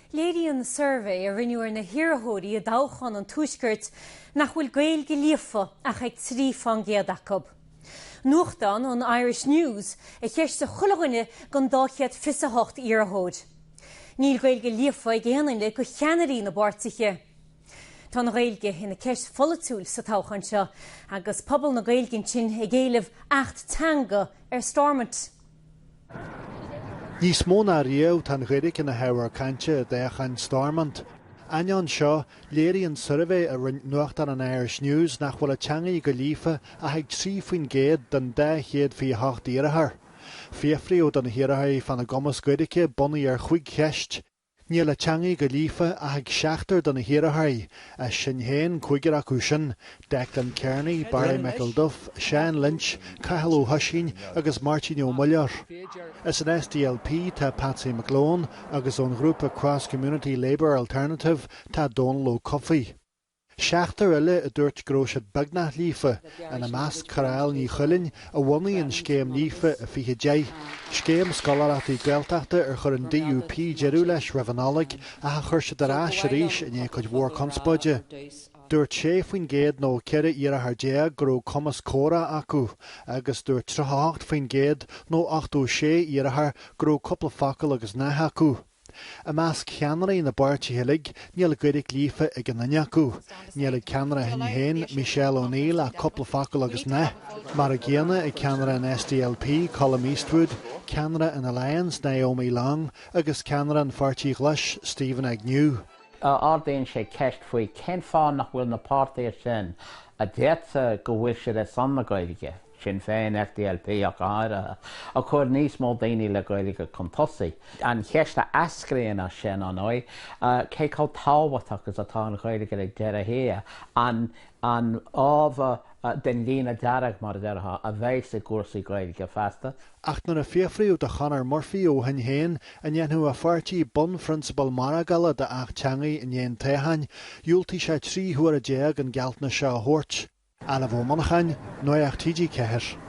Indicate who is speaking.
Speaker 1: Léiríonn suirbhé a rinneadh ar na hiarrthóirí i dtoghchán an Tuaiscirt nach bhfuil Gaeilge líofa ach ag 3% acu. Nuachtán an Irish News a cheistigh chuile dhuine den 228 iarrthóir. Níl Gaeilge líofa ag aon duine de cheannairí na bpáirtithe. Tá an Ghaeilge ina ceist pholaitiúil sa toghchán seo agus pobal na Gaeilge ansin ag éileamh Acht Teanga ar Stormont.
Speaker 2: Níos mó ná riamh tá an Ghaeilge ina hábhar cainte i dtoghchán Stormont. Ainneoin seo, léiríonn suirbhé a rinne nuachtán an Irish News nach bhfuil an teangaidh go líofa ach ag 3% den 228 iarrthóir. Fiafraíodh de na hiarrthóirí fána gcumas Gaeilge bunaithe ar chúig cheist. Níl an teangaidh go líofa ach ag seachtar de na hiarrthóirí, as Sinn Féin cúigear acu sin, Declan Kearney, Barry McElduff, Seán Lynch, Cathal Ó hOisín agus Máirtín Ó Muilleoir. As an SDLP tá Patsy McGlone agus ón ghrúpa Cross Community Labour Alternative tá Dónal Ó Cofaigh. Seachtar eile a dúirt go raibh siad beagnach líofa, ina measc Carál Ní Chuilinn, a bhunaigh an scéim Líofa i 2010, scéim scoláireachtaí Gaeltachta ar chuir an DUP deireadh leis roimh an Nollaig ach a chuir siad ar ais arís i ndiaidh cuid mhór conspóide. Dúirt 6% nó 14 iarrthóir go raibh cumas comhrá acu agus dúirt 38% nó 86 iarrthóir go raibh cúpla focal agus nath acu. I measc cheannairí na bpáirtithe uilig, níl Gaeilge líofa ag aon duine acu. Níl ag ceannaire Shinn Féin, Michelle O'Neill ach cúpla focal agus nath. Mar a gcéanna ag ceannaire an SDLP, Colum Eastwood, ceannaire an Alliance, Naomi Long, agus ceannaire an Pháirtí Ghlais, Steven Agnew.
Speaker 3: Ardaíonn sé ceist faoi cén fáth nach bhfuil na páirtithe sin a deirtear go bhfuil siad ar son na Gaeilge, Sinn Féin, SDLP ach go háirithe, ag cur níos mó daoine le Gaeilge chun tosaigh. An cheist a eascraíonn as sin, ar ndóigh, cé chomh tábhachtach is atá an Ghaeilge ag deireadh thiar, an an ábhar den líne dearg, mar a déarfá, a bheas i gcúrsaí Gaeilge feasta?
Speaker 2: Ach nuair a fiafraíodh de Chonor Murphy ó Shinn Féin an ndéanfadh a pháirtí bunphrionsabail margála d'Acht Teanga i ndiaidh an toghcháin, dhiúltaigh sé 13 huaire an gealltanas seo a thabhairt. Ádhamh Ó Monacháin, Nuacht TG4.